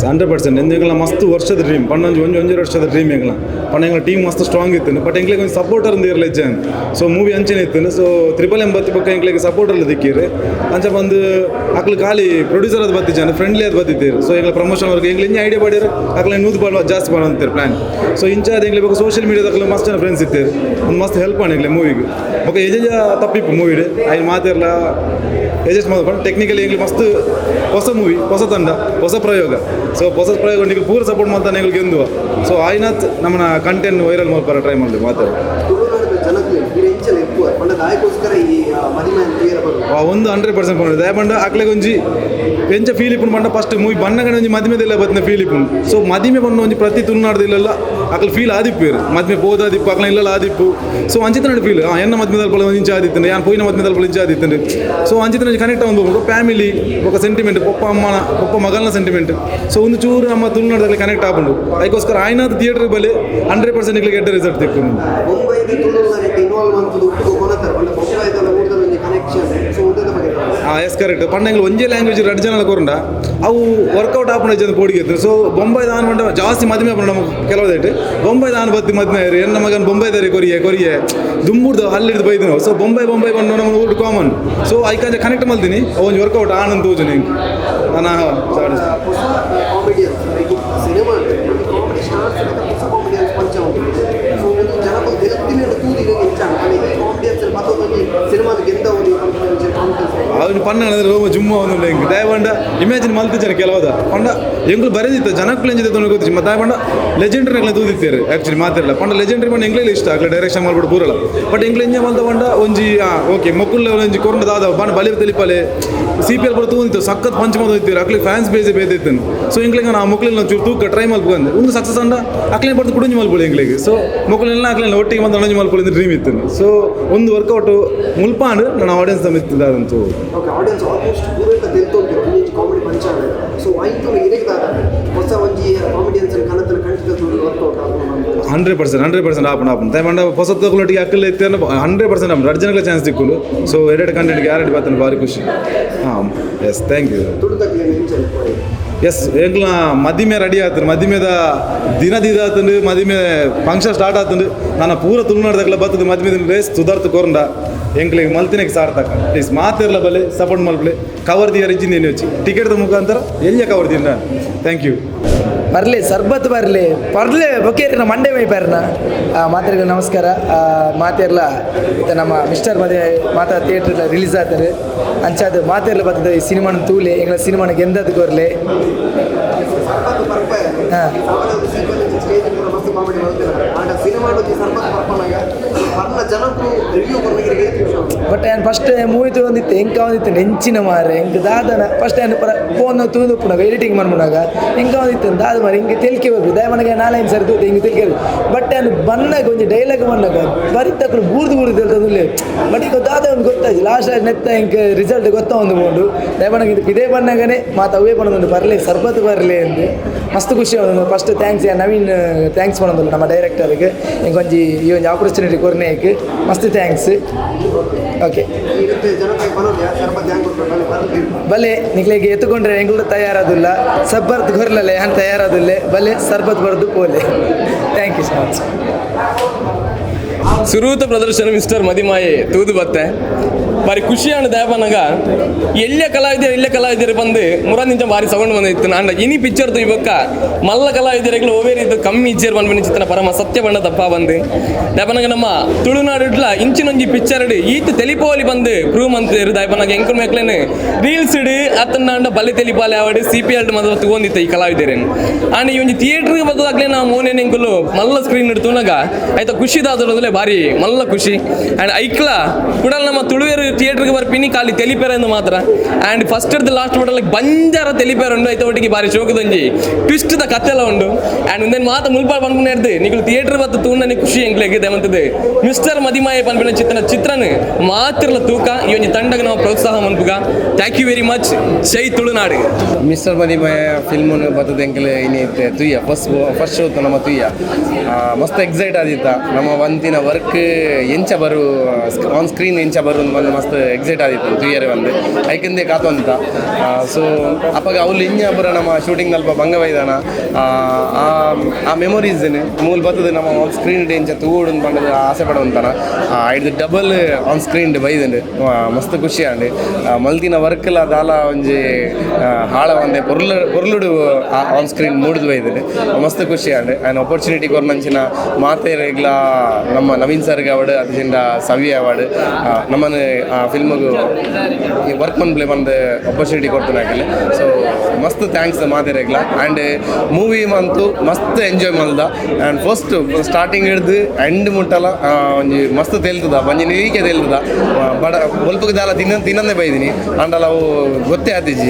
100% ಎಂದೆಂಗ್ಲ ಮಸ್ತ್ ವರ್ಷದ ಡ್ರೀಮ್ ಪಣ್ಣೊಂಜಿ ಒಂಜಿ ಒಂಜಿ ವರ್ಷದ ಡ್ರೀಮ್ ಎಂಗ್ಲ ಪಣ್ಣ ಎಂಗ್ಲ ಟೀಮ್ ಮಸ್ತ್ ಸ್ಟ್ರಾಂಗ್ ಇತ್ತು ಬಟ್ ಎಂಗ್ಲಿಗೆ ಒಂಜಿ ಸಪೋರ್ಟರ್ ಒಂದು ಇರಲಿ ಹೆಚ್ಚು. ಸೊ ಮೂವಿ ಅಂಚನೆ ಇತ್ತು. ಸೊ ಟ್ರಿಪಲ್ ಎಂ ಬತ್ತಿ ಬೊಕ್ಕ ಎಂಗ್ಲಿಗೆ ಸಪೋರ್ಟರ್ ದಿಕ್ಕಿರಿ ಅಂಚ ಬಂದು ಅಕ್ಲು ಖಾಲಿ ಪ್ರೊಡ್ಯೂಸರ್ ಅದು ಬತ್ತಿದ್ದಾನೆ ಫ್ರೆಂಡ್ಲಿ ಅದು ಬತ್ತಿದ್ದೀರಿ. ಸೊ ಎಂಗ್ಲ ಪ್ರಮೋಷನ್ ವರ್ಕ್ ಎಂಗ್ಲ ಇಂಚ ಐಡಿಯಾ ಮಾಡಿರಿ ಅಕ್ಲ ನೂದು ಪಾಡು ಜಾಸ್ತಿ ಪಾಡು ಅಂತೀರಿ ಪ್ಲಾನ್. ಸೊ ಇಂಚ ಅದು ಎಂಗ್ಲಿ ಬೊಕ್ಕ ಸೋಷಿಯಲ್ ಮೀಡಿಯಾದ ಮಸ್ತ್ ಜನ ಫ್ರೆಂಡ್ಸ್ ಇತ್ತೀರಿ ಒಂದು ಮಸ್ತ್ ಹೆಲ್ಪ್ ಮಾಡಿ ಎಂಗ್ಲೆ ಮೂವಿಗೆ ಬೊಕ್ಕ ಎಜೆಜ ತಪ್ಪಿಪ್ಪು ಮೂವಿ ಐನು ಮಾತಿರಲ್ಲ ಎಜೆಸ್ಟ್ ಮಾತು ಟೆಕ್ನಿಕಲಿ ಎಂಗ್ಲಿ ಮಸ್ತ್ ಹೊಸ ಮೂವಿ ಹೊಸ ತಂಡ ಹೊಸ ಪ್ರಯೋಗ. ಸೊ ಹೊಸ ಪ್ರಯೋಗ ನೀವು ಪೂರ ಸಪೋರ್ಟ್ ಮಾಡ್ತಾನೆ ಎಂಗ್ಲು ಗೆಂದುವ. ಸೊ ಆಯ್ನಾತ್ ನಮ್ಮನ್ನ ಕಂಟೆಂಟ್ ವೈರಲ್ ಮಾಡ್ಪಾರ ಟ್ರೈ ಮಾಡಿದ್ವಿ ಮಾತಾಡ ಒಂದು 100% ಪಂಡ ದಯಪಂಡ ಅಕ್ಲೆಗ್ ಒಂಜಿ ಎಂಚ ಫೀಲ್ ಇಪ್ಪುಂಡು ಪಂಡ ಫಸ್ಟ್ ಮೂವಿ ಬಣ್ಣಗಡೆ ಒಂಜಿ ಮದಿಮೆದೆಲ್ಲ ಬತ್ತಿನ ಫೀಲ್ ಇಪ್ಪುಂಡು. ಸೊ ಮದಿಮೆ ಬಣ್ಣ ಒಂಜಿ ಪ್ರತಿ ತುಳುನಾಡ್ದಿಲ್ಲ ಅಕ್ಲು ಫೀಲ್ ಆದಿಪ್ಪೇರು ಮದ್ಮೆ ಪೋದಾದಿಪ್ಪು ಅಕ್ಲ ಇಲ್ಲಲ್ಲ ಆದಿಪ್ಪು. ಸೊ ಅಂಚಿತ ಫೀಲ್ ಎನ್ನ ಮದ್ಮೆದಲ್ಪ ಒಂಜಿ ಇಂಚ ಆದಿತ್ತಂಡು ಯಾನ್ ಪೋಯಿನ ಮದ್ಮೆದಲ್ಪ ಇಂಚ ಆದಿತ್ತಂಡು. ಸೊ ಅಂಚಿತ ಒಂಜಿ ಕನೆಕ್ಟ್ ಆವೊಂದು ಫ್ಯಾಮಿಲಿ ಬೊಕ್ಕ ಸೆಂಟಿಮೆಂಟ್ ಪೊಪ್ಪ ಅಮ್ಮನ ಪೊಪ್ಪ ಮಗಲ್ನ ಸೆಂಟಿಮೆಂಟ್. ಸೊ ಒಂದು ಚೂರು ನಮ್ಮ ತುಳುನಾಡ್ದಲ್ಲಿ ಕನೆಕ್ಟ್ ಆಪುಂಡು ಅದಕ್ಕೋಸ್ಕರ ಆಯ್ನಾದ ಥಿಯೇಟರ್ ಬಲೆ 100% ಇಗ್ಲಿಗೆ ಎಡ್ಡೆ ರಿಸಲ್ಟ್ ತಿಕ್ಕುಂಡು. ಎಸ್ ಕರೆಕ್ಟ್ ಪಂಡ ಒಂಜೇ ಲ್ಯಾಂಗ್ವೇಜ್ ಎರಡು ಜನ ಕೊರಂಡ ಅವು ವರ್ಕೌಟ್ ಆಪುಂಡು ಜನ ಪೋಡಿಗೆ. ಸೊ ಬೊಂಬೈ ದಾನ್ ಪಂಡ ಜಾಸ್ತಿ ಮದುವೆ ಆಪುಂಡು ನಮಗೆ ಕೆಲವುದೈಟ್ ಬೊಂಬೈ ದಾನ್ ಬತ್ತಿ ಮದುವೆ ಎನ್ನ ಮಗನ್ ಬೊಂಬೈದಾರಿ ಕೊರಿಯೆ ಕೊರಿಯೆ ದುಂಬುಡ್ದು ಅಲ್ಲಿಡ್ದು ಬೈದು ನಾವು. ಸೊ ಬೊಂಬೈ ಬೊಂಬೈ ಬಂದು ನಮ್ಮ ಊರು ಕಾಮನ್. ಸೊ ಐಕಂಜ ಕನೆಕ್ಟ್ ಮಲ್ತೀನಿ ಒಂಜಿ ವರ್ಕೌಟ್ ಆನಂದ್ ತೋಜು ನಿಂಗೆ ನಾನು ಅವನು ಪಣ್ಣ ರೋಮ ಜುಮ್ಮ ಅವನು ಹೆಂಗೆ ದಯಪಂಡ ಇಮ್ಯಾಜಿನ್ ಮಲ್ತಿದ್ದಾನೆ ಕೆಲವದ ಪಂಡ ಎಂಗ್ಲು ಬರೆದಿತ್ತು ಜನಕ್ಕೂ ಎಂಜಿದೆ ಗೊತ್ತಿತ್ತು ಮತ್ತು ದಯಪಂಡ ಲೆಜೆಂಡ್ರಿ ನಗ್ಲ ತೂದಿತ್ತಾರೆ ಆ್ಯಕ್ಚುಲಿ ಮಾತಿರಲ್ಲ ಪಂಡ ಲೆಜೆಂಡ್ರಿ ಪಂಡ ಎಂಗ್ಲೇ ಇಷ್ಟ ಆಗ್ಲೇ ಡೈರೆಕ್ಷನ್ ಮಾಡ್ಬಿಟ್ಟು ಪೂರಲ್ಲ ಬಟ್ ಎಂಗ್ಲ ಎಂಜ ಮಲ್ತ ಪಂಡ ಒಂಜಿ ಓಕೆ ಮೊಕ್ಕುಲ್ಲ ಒಂಜಿ ಕೊರಂಡ ದಾದ ಬಣ್ಣ ಬಲಿ ತಿಳಿಪಲೆ C P L ಪೂರ ತೂಂದಿತ್ತು ಸಖತ್ ಪಂಚ್ ಮಾತು ಅಕ್ಲಿ ಫ್ಯಾನ್ಸ್ ಬೇಸೆ ಬೇದಿತ್ತು. ಸೊ ಎಂಗ್ಲಿಗೆ ನಾವು ಮೊಕ್ಕಲಿನ ಚೂರು ತೂಕ ಟ್ರೈ ಮಲ್ಪಂದೆ ಒಂದು ಸಕ್ಸಸ್ ಅಂಡ ಅಕ್ಲೇನ್ ಪಡ್ದು ಕುಡುಂಜಿ ಮಲ್ಪೊಳಿ ಎಂಗ್ಲಿಗೆ. ಸೊ ಮೊಕ್ಕಲೆಲ್ಲ ಅಕ್ಲೇನ ಒಟ್ಟಿಗೆ ಬಂದು ಅಣಂಜಿ ಮಲ್ಪೊಳಿ ಅಂತ ಡ್ರೀಮ್ ಇತ್ತು. ಸೊ ಒಂದು ವರ್ಕೌಟ್ ಮುಲ್ಪಾಂಡ್ ನನ್ನ ಆಡಿಯನ್ಸ್ ನಮ್ಮ ಇತ್ತು ಅದಂತೂ. Okay audience almost ಪೂರ ತೆಲ್ತೊಂದು ಕಾಮಿಡಿ ಪಂಚಾಂಡ ಸೊ ಐತು ಇರೆಗ್ ದಾದ ಹೊಸ ಒಂಜಿ ಕಾಮಿಡಿಯನ್ಸ್ ಕನತನ ಕಂಠದ ತುಳು ವರ್ಕೌಟ್ ಆಪುಂಡು 100% 100% ಆಪುಂಡು ಆಪುಂಡು ದಾಯೆ ಪಂಡ ಪೊಸತ್ತೊಟ್ಟಿಗೆ ಅಕ್ಕಲ್ ಇತ್ತೆ 100% ಆಪುಂಡು ರಡ್ಡ್ ಜನಕ್ಲ ಚಾನ್ಸ್ ತಿಕ್ಕುಂಡು. ಸೊ ಎರಡೆರಡು ಕಂಟೆಂಟ್ ಗ್ಯಾರಂಟಿ ಬತ್ತಂಡು ಭಾರಿ ಖುಷಿ. ಹಾಂ yes thank you. ತುಳುತಕ್ಲೆನ ಎಂಚ ಎಸ್ ಎಂಕ್ಲ ಮದಿಮೆ ರೆಡಿ ಆತಂಡು, ಮದಿಮೆದ ದಿನ ದಿದಾತಂಡು, ಮದಿಮೆ ಫಂಕ್ಷನ್ ಸ್ಟಾರ್ಟ್ ಆತಂಡು. ನಾನು ಪೂರ ತುಳುನಾಡ್ದಕ್ಲ ಬತ್ತದ ಮದಿಮೆ ರೇಸ್ ಸುಧಾರ್ತು ಕೊರಂಡ ಎಂಕ್ಲಿಗೆ ಮಲ್ತಿನಕ್ಕೆ ಸಾರ್ತಕ ಪ್ಲೀಸ್ ಮಾತಿರ್ಲ ಬಲೆ ಸಪೋರ್ಟ್ ಮಲ್ಪಲೆ ಕವರ್ ದಿಯರ್ ಇಜ್ಜಿಂದ ಏನು వచ్చి ಟಿಕೆಟ್ದ ಮುಖಾಂತರ ಎಲ್ಲಿಯ ಕವರ್ ದಿನ. Thank you. ಬರಲಿ ಸರ್ಬತ್ ಬರಲಿ ಪರ್ಲೆ ಬೊಕೇರಿನ ಮಂಡೆ ಮೈ ಪರ್ನ ಮಾತೆರ್ಲ ನಮಸ್ಕಾರ. ಮಾತೆರ್ಲ ಇತ್ತ ನಮ್ಮ ಮಿಸ್ಟರ್ ಮದುವೆ ಮಾತಾ ಥಿಯೇಟ್ರ್ ರಿಲೀಸ್ ಆತಾರೆ ಅಂಚಾದ ಮಾತೆರ್ಲ ಬರ್ತದೆ ಈ ಸಿನಿಮಾನ ತೂಲೆ ಎಂಗಳ ಸಿನಿಮಾನ ಗೆಂದದ ಕೊರ್ಲೆ. ಸರ್ಬತ್ ಪರ್ಪ ಹಾಂ. ಸೀಕ್ವೆನ್ಸ್ ಸ್ಟೇಜ್ ಪೂರ ಮಸ್ತ್ ಕಾಮಿಡಿ ಮಲ್ತಿರ ಆಂಡ ಸಿನಿಮಾ ಸರ್ಬತ್ ಪರ್ಪನಾಗ ಪರ್ನ ಜನಕ್ಕೂ ರಿವ್ಯೂ ಕೊರ್ನಗಿರಿಗೆ ಖುಷಿ ಆಪುಂಡು. ಬಟ್ ಏನು ಫಸ್ಟ್ ಮೂವಿ ತೂವೊಂದಿತ್ತು ಎಂಕ ಒಂದಿತ್ತು ನೆಂಚಿನ ಮಾರೆ ಎಂಕ್ ದಾದನ ಫಸ್ಟ್ ಏನು ಪರ ಫೋನ್ ತೂದು ಉಪ್ಪುನಾಗ ಎಡಿಟಿಂಗ್ ಮನ್ಮುನಾಗ ಎಂಕ ಒಂದಿತ್ತು ದಾದ ಮಾರೆ ಹಿಂಗೆ ತೆಲಿಕೆ ಬರ್ಬೇಕು ದಯ ಮನಗೆ ನಾಲೈನ್ ಸರಿ ತೂತು ಹಿಂಗೆ ತೆಲಿಕೆ ಬಟ್ ಏನು ಬಂದಾಗ ಒಂಜಿ ಡೈಲಾಗ್ ಬಂದಾಗ ಬರಿ ತಕ್ಕಲು ಬೂರ್ದು ಬೂರ್ದು ತೆಲ್ತಂದುಲೇ ಬಟ್ ಈಗ ದಾದ ಒಂದು ಗೊತ್ತಾಯ್ತು ಲಾಸ್ಟ್ ನೆತ್ತ ಇಂಕ ರಿಸಲ್ಟ್ ಗೊತ್ತಾ ಒಂದು ಬೋಂಡು ದಯ ಮನಗೆ ಇದು ಇದೇ ಬಂದಾಗನೇ ಮಾತು ಅವೇ ಬಂದೊಂದು ಬರಲಿ ಸರ್ಬತ್ ಬರಲಿ ಅಂತ ಮಸ್ತ್ ಖುಷಿ ಆವೊಂದು. First thanks Naveen thanks ಪಣೊಂದುಲ್ಲ ನಮ್ಮ ಡೈರೆಕ್ಟರ್ಗೆ ಎಂಕೊಂಜಿ ಈ ಒಂಜಿ ಆಪರ್ಚುನಿಟಿ ಕೊರ್ನೇಕ್ ಮಸ್ತ್ thanks. Okay ಇರುತ್ತೆ ಜನಕ್ಕೆ ಬರೋದು ಸರ್ಬತ್ ಹ್ಯಾಂಗ್ ಕೊಡ್ಬೇಕು ಬರಲಿ ಬಲೆ ನಿಕ್ಲೆಗೆ ಎತ್ತುಕೊಂಡ್ರೆ ಎಂಗುಳ ತಯಾರಾದಿಲ್ಲ ಸಬ್ಬರ್ತ್ ಗೊರ್ಲಲ್ಲ ಯಾನ್ ತಯಾರಾದಿಲ್ಲ ಬಲೆ ಸರ್ಬತ್ ಬರ್ದು ಪೋಲೆ. Thank you so much. ಸುರೂತ ಪ್ರದರ್ಶನ ಮಿಸ್ಟರ್ ಮದಿಮಾಯೆ ತೂದು ಬತ್ತೆ ಬಾರಿ ಖುಷಿಯಾಣ ದಯಪನಗ ಎಲ್ಲಿಯ ಕಲಾವಿದರು ಎಲ್ಲಿಯ ಕಲಾವಿದರು ಬಂದು ಮುರಾದಿಂಚ ಬಾರಿ ಸೌಂಡ್ ಬಂದಿತ್ತು. ನಾಂಡ ಇನಿ ಪಿಕ್ಚರ್ ಇವಕ್ಕ ಮಲ್ಲ ಕಲಾವಿದರುಗಳು ಓವೇ ರೀತಿ ಕಮ್ಮಿ ಇಜ್ಜೇರ್ ಬಂದ್ಬಿನಿ ಚಿತ್ರನ ಪರಮ ಸತ್ಯ ಬಣ್ಣ ತಪ್ಪ ಬಂದು ದಯಪನಗ ನಮ್ಮ ತುಳುನಾಡುಡ್ಲ ಇಂಚಿನೊಂಜಿ ಪಿಕ್ಚರ್ ಈತ ತೆಲಿಪೋಲಿ ಬಂದು ಪ್ರೂವ್ ಮಂತೇರು. ದಯಪನಗ ಎಂಕುಲ್ ಮೇಕ್ಲೇನು ರೀಲ್ಸ್ ಇಡು ಅತ್ತನಾಂಡ ಬಲ್ಲೆ ತೆಲಿಪಾಲೆ ಆವಡು C P L ಮೊದಲು ತಗೊಂಡಿತ್ತು ಈ ಕಲಾವಿದರೇನು. ಆಂಡ್ ಈ ಒಂಜಿ ಥಿಯೇಟ್ರಿಗೆ ಬದಲಾಗ್ಲೇ ನಾವು ಮೋನೇನು ಎಂಕುಲು ಮಲ್ಲ ಸ್ಕ್ರೀನ್ ಇಡ್ತುನಾಗ ಆಯ್ತಾ ಖುಷಿ ದಾದರದಲ್ಲೇ ಭಾರಿ ಮಲ್ಲ ಖುಷಿ. ಆ್ಯಂಡ್ ಐಕ್ಲ ಕೂಡ ನಮ್ಮ ತುಳುವೇರು ಥಿಯೇಟರ್ಗೆ ಬರ್ಪಿನಿ ಖಾಲಿ ತೆಲಿಪೇರ ಎಂದು ಮಾತ್ರ. ಆ್ಯಂಡ್ ಫಸ್ಟ್ ಹಿಡ್ದು ಲಾಸ್ಟ್ ಮಟಲ್ ಬಂಜಾರ ತೆಲಿಪೇರ ಉಂಡು ಐತ ಒಟ್ಟಿಗೆ ಭಾರಿ ಶೋಕದೊಂಜಿ ಟ್ವಿಸ್ಟ್ the ಕತ್ತೆಲ್ಲ ಉಂಡು. ಆ್ಯಂಡ್ ಒಂದೇನು ಮಾತು ಮುಲ್ಪ ಪನ್ಪುನ ಹಿಡ್ದು ನಿಕುಲು ಥಿಯೇಟರ್ ಬತ್ತು ತೂಂಡನೆ ಖುಷಿ ಎಂಕ್ಲೆಗ್ ದೇವಂತದ್ದು ಮಿಸ್ಟರ್ ಮದಿಮಾಯೆ ಪನ್ಪಿನ ಚಿತ್ರನ ಮಾತಿರ್ಲ ತೂಕ ಈ ಒಂಜಿ ತಂಡಗ್ ನಾವು ಪ್ರೋತ್ಸಾಹ ಮನ್ಪುಗ. Thank you very much. Jai Tulunadu. Mister Madimaya film ಬತ್ತದ ಎಂಕಲ್ ಇನಿ ತುಯ್ಯ first first show ನಮ್ಮ ತುಯ್ಯ ಮಸ್ತ್ ಎಕ್ಸೈಟ್ ಆದಿತ್ತ. ನಮ್ಮ ಒಂದಿನ ವರ್ಕ್ ಎಂಚ ಬರು ಆನ್ ಸ್ಕ್ರೀನ್ ಎಂಚ ಬರು ಬಂದು ಮಸ್ತ್ ಎಕ್ಸೈಟ್ ಆದಿತ್ತು ತುಯ್ಯರೆ ಬಂದು ಐಕಂದೆ ಕಾತೊಂತ. ಸೊ ಅಪ್ಪಗ ಅವ್ಲು ಇಂಜ ಪೂರ ನಮ್ಮ ಶೂಟಿಂಗ್ ಅಲ್ಪ ಭಂಗ ಬೈದಾನ ಆ ಮೆಮೊರೀಸ್ ಮೂಲ ಬತ್ತದ ನಮ್ಮ ಆನ್ ಸ್ಕ್ರೀನ್ ಎಂಚ ತೂಡು ಪಂಡದ ಆಸೆ ಪಡುವಂತಾನ ಐದು double on screen ಬೈದಂಡು ಮಸ್ತ್ ಖುಷಿ ಆಂಡ್ ಮಲ್ತಿನ ವರ್ಕ್ಲ ದಾಲ ಒಂಜಿ ಹಾಳ ಒಂದೆ ಪೊರ್ಲು ಪೊರ್ಲುಡು ಆನ್ ಸ್ಕ್ರೀನ್ ಮೂಡ್ದು ಬೈದಂಡು ಮಸ್ತ್ ಖುಷಿ and and opportunity ಕೊರ್ನಂಚಿನ ಮಾತೆರೆಗ್ಲ ನಮ್ಮ ನವೀನ್ ಸರ್ಗೆ ಅವಾರ್ಡ್ ಅದಿಜಿಂದ ಸವಿ ಅವಾರ್ಡ್ ನಮ್ಮನ್ನು ಆ ಫಿಲ್ಮಿಗೆ ವರ್ಕ್ ಮನ್ ಪ್ಲೇ ಬಂದು ಆಪರ್ಚುನಿಟಿ ಕೊಡ್ತಾನೆ. ಸೊ ಮಸ್ತ್ thanks ಮಾತೆರೆಗ್ಲ. ಆ್ಯಂಡ್ ಮೂವಿ ಅಂತೂ ಮಸ್ತ್ ಎಂಜಾಯ್ ಮಲ್ದ. And first starting ಹಿಡ್ದು ಎಂಡ್ ಮುಟ್ಟಲ ಒಂಜಿ ಮಸ್ತ್ ತೇಲ್ತದ ಒಂಜಿ ನೀಕೆ ತೇಲ್ತದ ಬಡ ಒಲ್ಪಗೆ ದಾಲ ತಿನ್ನ ತಿನ್ನಂದೇ ಬೈದಿನಿ ಅಂಡಲ ಅವು ಗೊತ್ತೇ ಆತಿಜಿ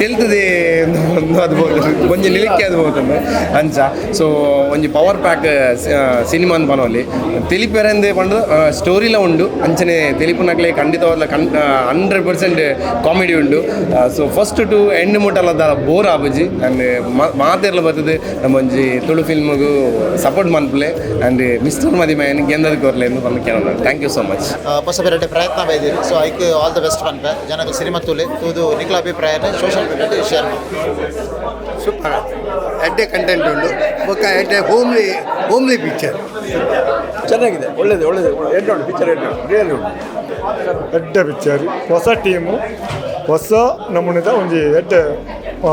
ತೆಲ್ತದೆ ಅದು ಒಂಜಿ ನಿಲಿಕೆ ಅದು ಹೋಗ್ತದೆ ಅಂಚ. ಸೊ ಒಂಜಿ power pack cinema ಅಂತ ಪನೋಲಿ ತೆಲಿಪೆರಂದೆ ಪಂಡ ಸ್ಟೋರಿಲ ಉಂಡು ಅಂಚನೆ ತೆಲಿಪುನಕ್ಲೆ ಖಂಡಿತವಾದ 100% ಕಾಮಿಡಿ ಉಂಡು. So first to end ಮುಟ್ಟಲ ದಾಲ ಬೋರ್ ಆಪುಜಿ. ಆ್ಯಂಡ್ ಮಾತೆರ್ಲ ಬರ್ತದೆ ನಮ್ಮ ಒಂಜಿ ತುಳು ಫಿಲ್ಮ್ಗೂ ಸಪೋರ್ಟ್ ಮನ್ಪುಲೆ ಆ್ಯಂಡ್ ಮಿಸ್ಟರ್ ಮದಿಮಯನ್ ಗೆಂದದ ಕೊರ್ಲೆ ಎಂದು ಬಂದು ಕೇಳೋಣ. Thank you so much. ಹೊಸ ಬೇರೆ ಪ್ರಯತ್ನ ಬೈದಿರಿ. ಸೊ ಐಕ್ all the best ಪನ್ಪೆ ಜನಕ್ಕೆ ಸಿನಿಮಾ ತೂಲೆ ತೂದು ನಿಕ್ಲ ಅಭಿಪ್ರಾಯನ social media share ಮಾಡಿ. ಸೂಪರ್ ಎಡ್ಡೆ ಕಂಟೆಂಟ್ ಉಂಟು ಬೊಕ್ಕ ಎಡ್ಡೆ homely homely picture ಚೆನ್ನಾಗಿದೆ, ಒಳ್ಳೇದು ಒಳ್ಳೇದು ಎಡ್ಡೆ ಉಂಟು ಪಿಕ್ಚರ್, ಎಡ್ಡೆ ಉಂಟು ರಿಯಲ್ ಉಂಟು ಎಡ್ಡೆ ಪಿಕ್ಚರ್. ಹೊಸ ಟೀಮು ಹೊಸ ನಮೂನೆದ ಒಂಜಿ ಎಡ್ಡೆ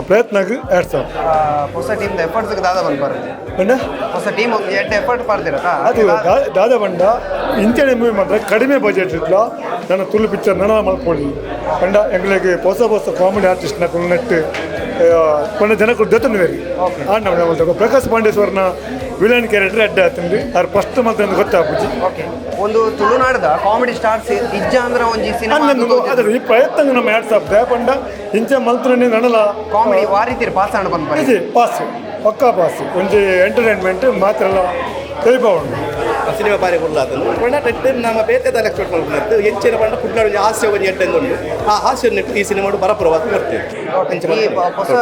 ಪ್ರಯತ್ನಗ್ ಎರಡು ಸಾವಿರ ಹೊಸ ಟೀಮ್ ಎಫರ್ಟ್ಸ್ ದಾದ ಬಂದು ಬರುತ್ತೆ ಪಂಡ ಹೊಸ ಟೀಮ್ ಒಂದು ಎಡ್ಡೆ ಎಫರ್ಟ್ ಪಾಡ್ದಿರತ್ತ ಅದು ದಾದ ಬಂಡ ಇಂಚನೆ ಮೂವಿ ಮಾತ್ರ ಕಡಿಮೆ ಬಜೆಟ್ ಇಟ್ಲ ನನ್ನ ತುಳು ಪಿಕ್ಚರ್ ನನ್ನ ಮಲ್ಪೊಳಿ ಪಂಡ ಎಂಗ್ಲಿಗೆ ಹೊಸ ಹೊಸ ಕಾಮಿಡಿ ಆರ್ಟಿಸ್ಟ್ ನಕುಲು ನೆಟ್ಟು ಪಂಡ ಜನಕ್ಕೂ ಜೊತೆ ಬೇರೆ ಆ ನಮ್ಮ ಪ್ರಕಾಶ್ ಪಾಂಡೇಶ್ವರನ ವಿಲನ್ ಕ್ಯಾರೆಕ್ಟರ್ ಅಡ್ಡ ಆತಂದು ಅವ್ರು ಫಸ್ಟ್ ಮಾತ್ರ ಗೊತ್ತಾಪುಜಿ. ಓಕೆ ಒಂದು ತುಳುನಾಡದ ಕಾಮಿಡಿ ಸ್ಟಾರ್ಸ್ ಇಜ್ಜ ಅಂದ್ರೆ ಒಂಜಿ ಸಿನಿಮಾ ಅದ್ರ ಈ ಪ್ರಯತ್ನ ನಮ್ಮ ಎರಡು ಸಾವಿರ ಪಂಡ ಇಂಚ ಮಲ್ತ್ರನೇ ನಡಲ ಕಾಮಿಡಿ ವಾರಿತೀರಿ ಪಾಸ್ ಆಂಡ್ ಬಂದು ಪಾಸ್ ಪಕ್ಕಾ ಪಾಸ್ ಒಂಜಿ ಎಂಟರ್ಟೈನ್ಮೆಂಟ್ ಮಾತ್ರ ಎಲ್ಲ ತಿಳಿಪ ಉಂಟು. Cinema ಬಾರಿ ಪೊರ್ಲಾತುಂಡು ಪಂಡ ನೆಟ್ ನಮ್ಮ ಬೇತೆ ದಾಲ ಎಕ್ಸ್ಪೆಕ್ಟ್ ಮಲ್ಪುನತ್ತು ಎಂಚಿನ ಪಂಡ ಕುಡ್ಲಾಡು ಒಂಜಿ ಹಾಸ್ಯ ಒಂಜಿ ಎಡ್ಡೆ ಉಂಡು. ಆ ಹಾಸ್ಯ ನೆಟ್ ಈ ಸಿನಿಮಾಡು ಬರಪುರವಾದ ಬರ್ತೇವೆ. ಅಂಚ ಈ ಹೊಸ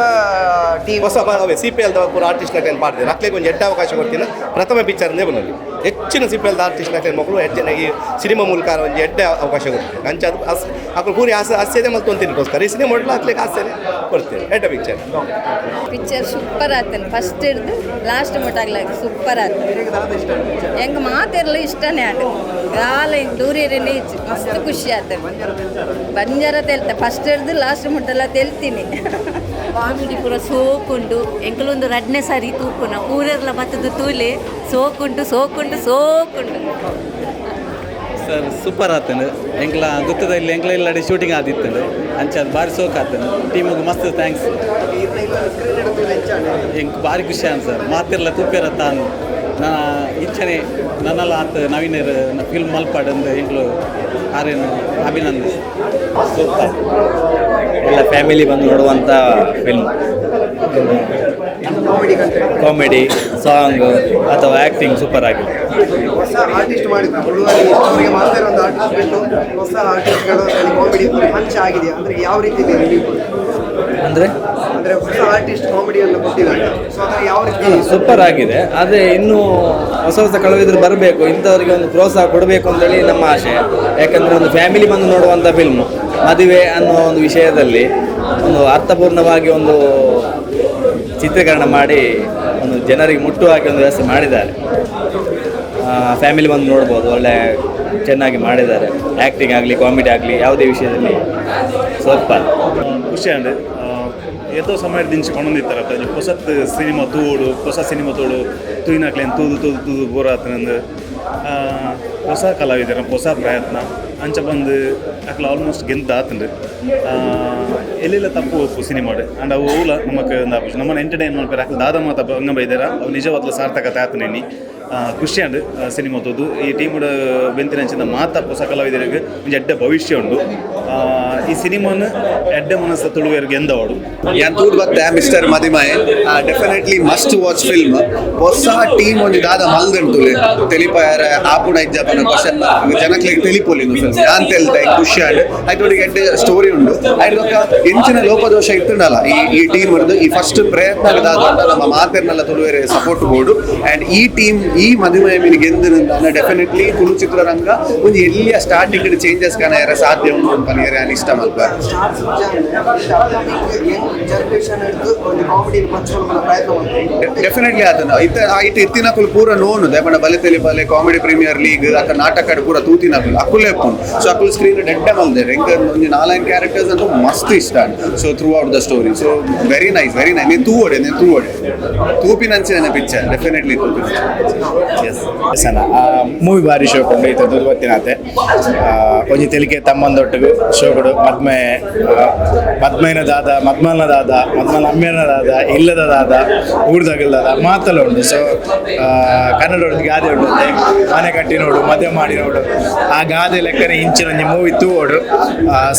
ಟೀಮ್ ಹೊಸ ಅವೇ C P L ಪೂರ ಆರ್ಟಿಸ್ಟ್ ನಕಲೇನು ಪಾಡ್ದೇರು, ಅಕ್ಲೆಗ್ ಒಂಜಿ ಎಡ್ಡೆ ಅವಕಾಶ ಕೊಡ್ತೀನಿ. ಪ್ರಥಮ ಪಿಕ್ಚರ್ ಅಂದೇ ಬಂದಲ್ಲಿ ಹೆಚ್ಚಿನ C P L artist ನಕಲೇನು ಮಕ್ಕಳು ಹೆಚ್ಚಿನ ಈ ಸಿನಿಮಾ ಮೂಲಕ ಒಂಜಿ ಎಡ್ಡೆ ಅವಕಾಶ ಕೊಡ್ತೇವೆ. ಅಂಚ ಅದು ಅಸ್ ಅಕುಲು ಪೂರಿ ಆಸೆ ಹಾಸ್ಯದೇ ಮಲ್ತೊಂತಿನಕ್ಕೋಸ್ಕರ ಈ ಸಿನಿಮಾ ಮೊದಲು ಅಕ್ಲೆಗ್ ಹಾಸ್ಯನೇ ಕೊಡ್ತೇವೆ. ಎಡ್ಡೆ picture. Picture super ಆತನ, ಫಸ್ಟ್ ಹಿಡ್ದು ಲಾಸ್ಟ್ ಮುಟ್ಟಾಗ್ಲಾಗ ಸೂಪರ್ ಆತ. ಹೆಂಗೆ ಮಾತಿರಲು ಇಷ್ಟನೇ ಆಟ ಗಾಲ ದೂರಿರನೇ ಮಸ್ತ್ ಖುಷಿ ಆತ. ಬಂಜಾರ ತೆಲ್ತ ಫಸ್ಟ್ ಹಿಡ್ದು ಲಾಸ್ಟ್ ಮುಟ್ಟಲ್ಲ ತೆಲ್ತೀನಿ. ಕಾಮಿಡಿ ಪೂರ ಸೋಕುಂಡು. ಎಂಕಲೊಂದು ರಡ್ನೆ ಸಾರಿ ತೂಪುನ ಪೂರೆರ್ಲ ಬತ್ತದ ತೂಲೆ ಸೋಕುಂಡು ಸೋಕುಂಡು ಸೋಕುಂಡು. ಸರ್ ಸೂಪರ್ ಆತನು. ಎಂಕ್ಲ ಗೊತ್ತದ ಇಲ್ಲಿ ಎಂಕ್ಲ ಇಲ್ಲಡೆ ಶೂಟಿಂಗ್ ಆದಿತ್ತನು, ಅಂಚ ಅದು ಭಾರಿ ಸೋಕ್ ಆತನು. ಟೀಮಿಗೆ ಮಸ್ತ್ thanks. ಎಂಕ್ ಭಾರಿ ಖುಷಿ ಆನ್ ಸರ್, ಮಾತಿರ್ಲ ತೂಪೇರ ತಾನು ನಾ ಇಚ್ಛನೆ ನನ್ನೆಲ್ಲ ಆತ ನವೀನರ್ ಫಿಲ್ಮ್ ಮಲ್ಪಾಡ್ ಅಂದು ಎಂಕ್ಲು ಆರೇನು ಅಭಿನಂದಿಸಿ. ಸೂಪರ್, ಎಲ್ಲ ಫ್ಯಾಮಿಲಿ ಬಂದು ನೋಡುವಂಥ film. Comedy song ಅಥವಾ ಆ್ಯಕ್ಟಿಂಗ್ ಸೂಪರ್ ಆಗಿದೆ. ಹೊಸ ಆರ್ಟಿಸ್ಟ್ ಮಾಡಿದ್ರು ತುಳುವಲ್ಲಿ ಇಷ್ಟವರೆಗೆ ಮಾಡದೇ ಒಂದು ಆರ್ಟಿಸ್ಟ್ ಬಿಟ್ಟು ಹೊಸ ಆರ್ಟಿಸ್ಟ್ಗಳು ಕಾಮಿಡಿ ಪಂಚ್ ಆಗಿದೆ ಅಂದರೆ ಯಾವ ರೀತಿ ಇದೆ ರಿವ್ಯೂ? ಅಂದರೆ ಅಂದರೆ ಹೊಸ ಆರ್ಟಿಸ್ಟ್ ಕಾಮಿಡಿಯನ್ನು ಕೊಟ್ಟಿದ್ದಾರೆ, ಸೊ ಅದರ ಯಾವ ರೀತಿ? ಸೂಪರ್ ಆಗಿದೆ. ಆದರೆ ಇನ್ನೂ ಹೊಸ ಹೊಸ ಕಲಾವಿದರು ಬರಬೇಕು, ಇಂಥವರಿಗೆ ಒಂದು ಪ್ರೋತ್ಸಾಹ ಕೊಡಬೇಕು ಅಂತೇಳಿ ನಮ್ಮ ಆಶೆ. ಯಾಕಂದರೆ ಒಂದು ಫ್ಯಾಮಿಲಿ ಬಂದು ನೋಡುವಂಥ ಫಿಲ್ಮು, ಮದುವೆ ಅನ್ನೋ ಒಂದು ವಿಷಯದಲ್ಲಿ ಒಂದು ಅರ್ಥಪೂರ್ಣವಾಗಿ ಒಂದು ಚಿತ್ರೀಕರಣ ಮಾಡಿ ಒಂದು ಜನರಿಗೆ ಮುಟ್ಟುವ ಹಾಗೆ ಒಂದು ವ್ಯವಸ್ಥೆ ಮಾಡಿದ್ದಾರೆ. ಫ್ಯಾಮಿಲಿ ಬಂದು ನೋಡ್ಬೋದು, ಒಳ್ಳೆ ಚೆನ್ನಾಗಿ ಮಾಡಿದ್ದಾರೆ. ಆ್ಯಕ್ಟಿಂಗ್ ಆಗಲಿ ಕಾಮಿಡಿ ಆಗಲಿ ಯಾವುದೇ ವಿಷಯದಲ್ಲಿ ಸೂಪರ್. ಖುಷಿ ಅಂಡ್ ಏತೋ ಸಮಯ ದಿಂಚಿ ಕೊಂಡೊಂದಿತ್ತಾರೆ ಹೊಸತ್ ಸಿನಿಮಾ ತೂಡು, ಹೊಸ ಸಿನಿಮಾ ತೋಡು ತೂಯಿನಾಕ್ಲೇನು ತೂದು ತೂದು ತೂದು ಬೋರ್ ಆತನಂದು. ಹೊಸ ಕಲಾವಿದರ ಹೊಸ ಪ್ರಯತ್ನ ಅಂಚ ಬಂದು ಅಕ್ಲ ಆಲ್ಮೋಸ್ಟ್ ಗೆಂತ ಆತಂಡು. ಎಲ್ಲೆಲ್ಲ ತಪ್ಪು ಒಪ್ಪು ಸಿನಿಮಾಡು ಆ್ಯಂಡ್ ಅವು ಓಲ ನಮಕ್ ಒಂದು ನಮ್ಮನ್ನು ಎಂಟರ್ಟೈನ್ ಮಾಡ್ತಾರೆ. ಅಕ್ಲ ದಾದ ಮಾತ ಅಂಗ ಬೈದಾರ ಅವು ನಿಜವಾಗ್ಲೂ ಸಾರ್ಥಕತೆ ಆತನೇನಿ. ಖುಷಿ ಅಂಡ್ ಸಿನಿಮಾ ತೋದು. ಈ ಟೀಮುಡು ಬೆಂತಿನಂಚಿನ ಮಾತ ಹೊಸ ಕಲಾವಿದರಿಗೆ ಒಂಜಿ ಎಡ್ಡೆ ಭವಿಷ್ಯ ಉಂಡು. ಈ ಸಿನಿಮಾನ ಎಡ್ಡೆ ಮನಸ್ಸ ತುಳುವೆರ್ ಗೆಂದವಾಡು. ಯಾನ್ ತೂಡ್ ಬತ್ತೆ mister Madimaye definitely must watch film. ಹೊಸ ಟೀಮ್ ಒಂಜಿ ದಾದ ಮಲ್ದಂಟುಲೆ ತೆಲಿಪಾಯರ ಆಪುಣ ಇಜ್ಜಪನ ಕ್ವಶನ್ ಜನಕ್ಲೆಗ್ ತೆಲಿಪೊಲಿ ಫಿಲ್ಮ್ ಯಾನ್ ತೆಲ್ತೆ ಖುಷಿ ಆಂಡ್ ಐತೊಟ್ಟಿಗೆ ಎಡ್ಡೆ ಸ್ಟೋರಿ ಉಂಡು. ಐಟ್ ಎಂಚಿನ ಲೋಪದೋಷ ಇತ್ತುಂಡಲ್ಲ ಈ ಈ ಟೀಮ್ ಈ ಫಸ್ಟ್ ಪ್ರಯತ್ನ ದಾದ ನಮ್ಮ ಮಾತೆರ್ನೆಲ್ಲ ತುಳುವೆರೆ support board. And ಈ ಟೀಮ್ ಈ ಮದಿಮಯ ಮೀನು ಗೆಂದಿನ ಡೆಫಿನೆಟ್ಲಿ ತುಳು ಚಿತ್ರರಂಗ ಒಂಜಿ ಎಲ್ಲಿಯ ಸ್ಟಾರ್ಟಿಂಗ್ ಚೇಂಜಸ್ ಕಾಣಯರ ಸಾಧ್ಯ ಉಂಟು ಪನಿಯರೆ ಅನ್ ಇಷ್ಟ ಮಲ್ಪ. ಡೆಫಿನೆಟ್ಲಿ ಅದನ್ನ ಇತ್ತ ಐಟ್ ಇತ್ತಿನಕುಲು ಪೂರ ನೋನು ದೇಪಂಡ ಬಲೆ ತೆಲಿಪಾಲೆ comedy premier league ಅಕ್ಕ ನಾಟಕ ಪೂರ ತೂತಿನಕುಲು ಅಕುಲೇ ಉಪ್ಪುಂಡು. ಸೊ ಅಕುಲು ಸ್ಕ್ರೀನ್ ಡೆಡ್ಡೆ ಮಲ್ದೇರು. ಎಂಕ ಒಂಜಿ ನಾಲ್ಕು ಕ್ಯಾರೆಕ್ಟರ್ಸ್ ಅಂತೂ ಮಸ್ತ್ ಇಷ್ಟ. So throughout the story so very nice very nice. ನೀನು ತೂವಡೆ ನೀನು ತೂವಡೆ ತೂಪಿನಂಚಿನ ಪಿಕ್ಚರ್ ಡೆಫಿನೆಟ್ಲಿ ತೂಪಿನ. ಎಸ್ ಅಣ್ಣ, ಮೂವಿ ಭಾರಿ ಶೋಕ್ ಉಂಡು. ಇತ್ತ ದುರ್ಬತ್ತಿನಾತೆ ಒಂಜಿ ತೆಲಿಕೆ ತಮ್ಮಂದೊಟ್ಟಿಗೆ ಶೋಕುಡು. ಮದ್ಮೆ ಮದ್ಮೈನ ದಾದ, ಮದ್ಮಲ್ನ ದಾದ, ಮದ್ಮಲ ಅಮ್ಮೇನ ದಾದ, ಇಲ್ಲದ ದಾದ, ಊರ್ದಾಗಲ್ದಾದ ಮಾತಲ್ಲ ಉಂಡು. ಸೊ ಕನ್ನಡ ಒಂದು ಗಾದೆ ಉಂಡು, ಮನೆ ಕಟ್ಟಿ ನೋಡು ಮದುವೆ ಮಾಡಿ ನೋಡು. ಆ ಗಾದೆ ಲೆಕ್ಕನೆ ಇಂಚಿನ ಒಂಜಿ ಮೂವಿ ತೂವೋಡು.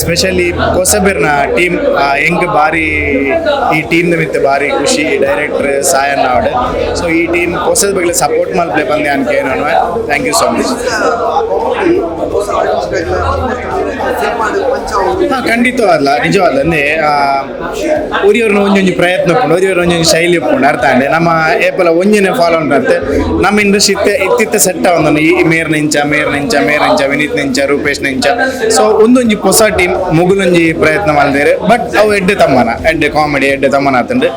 ಸ್ಪೆಷಲಿ ಕೊಸಬೆರ್ನ ಟೀಮ್ ಎಂಕ್ ಭಾರಿ ಈ ಟೀಮ್ ಮಿತ್ತ ಭಾರಿ ಖುಷಿ. ಡೈರೆಕ್ಟರ್ ಸಾಯಣ್ಣ ಅವಡು. ಸೊ ಈ ಟೀಮ್ ಕೊಸದ ಬಗ್ಗೆ ಸಪೋರ್ಟ್ ಮಲ್ಪ್ಲೆ ಬಂದೆ ಅನ್ಕೆ ನಾನು. Thank you so much. ಹಾಂ ಖಂಡಿತವಾದ್ಲ ನಿಜವಾದ ಅಂದರೆ ಒರಿಯವ್ರನ್ನ ಒಂಜೊಂಜಿ ಪ್ರಯತ್ನ ಉಪ್ಪುಂಡು, ಒರಿಯವ್ರ ಒಂಜೊಂಜಿ ಶೈಲಿ ಉಪ್ಪುಂಡು. ಅರ್ಥ ಅಂಡೆ ನಮ್ಮ ಏಪಲ ಒಂಜನೆ ಫಾಲೋ ಉಂಟಂತೆ ನಮ್ಮ ಇಂಡಸ್ಟ್ರಿ ಇತ್ತೆ ಇತ್ತಿತ್ತ ಸೆಟ್ ಆವೊಂದು ಈ ಮೇರ್ ನಿಂಚ ಮೇರ್ ನಿಂಚ ಮೇರ್ ನಿಂಚ ವಿನೀತ್ ನಿಂಚ ರೂಪೇಶ್ ನಿಂಚ. ಸೊ ಒಂದೊಂಜಿ ಹೊಸ ಟೀಮ್ ಮುಗುಲೊಂಜಿ ಪ್ರಯತ್ನ ಮಲ್ದೇರು. ಬಟ್ ಅವು ಎಡ್ಡೆ ತಮ್ಮನ ಎಡ್ಡೆ ಕಾಮಿಡಿ ಎಡ್ಡೆ ತಮ್ಮನ ಆತಂಡು.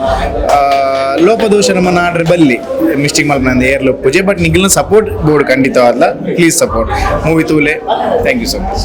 ಲೋಪದೋಷ ನಮ್ಮ ನಾಡ್ರೆ ಬಲ್ಲಿ ಮಿಸ್ಟೇಕ್ ಮಲ್ಪನಂದ ಏರ್ಲು ಪೂಜೆ. ಬಟ್ ನಿಗಿಲ್ನ ಸಪೋರ್ಟ್ ಬೋರ್ಡ್ ಖಂಡಿತವಾದ್ಲ. Please support movie ತೂಲೆ. Thank you so much.